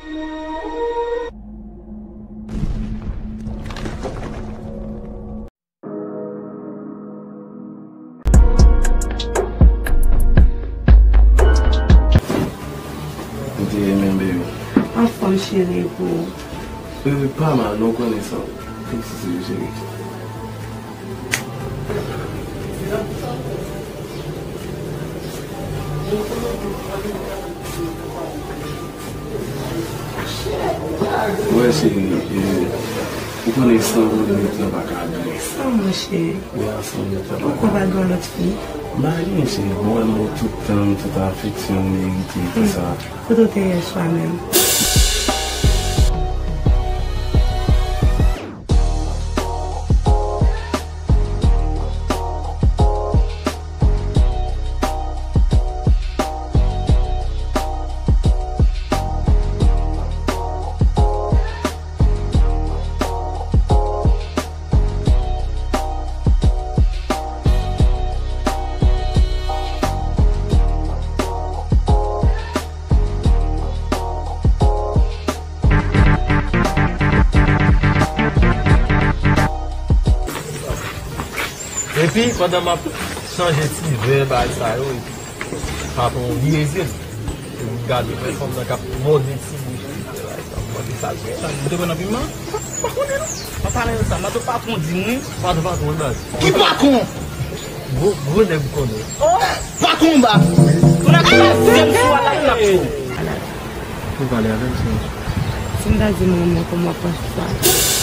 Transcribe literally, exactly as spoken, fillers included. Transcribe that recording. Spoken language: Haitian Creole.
Ou te ye menm, baby? Anfòm, cheri, e pou ou? E, pa mal, non, w konnen sa. Fèk si se cheri. Wè, cheri, e, ou konnen san ou, nèg lan pa ka byen. San mwen, cheri. Wè, san nèg lan pa ka byen. Ou konn pa gen lòt fi? M pa gen, cheri. Bon, wè, m ba w tout tan m, tout afeksyon m merite, tout sa. Kote w te yè swa menm? Epi, pandan m ap chanje ti vè bagay sa yo, epi patwon vire zye l. Epi m gade, wè fanm nan k ap mòde ti bouch li, k ap mòde sa l fè. Ou te pran nan piman? Pa konnen non. Pa pale de sa. Mato patwon di mwen. Patwon, patwon, baz. Ki patwon? Gwo, gwo nèg m konnen. Oh! Patwon, baz. Ou nan ki patwon sou a la, la. Ou pale avè l, se. Si m ta di mwen, mwen, kòman w ap panse sa?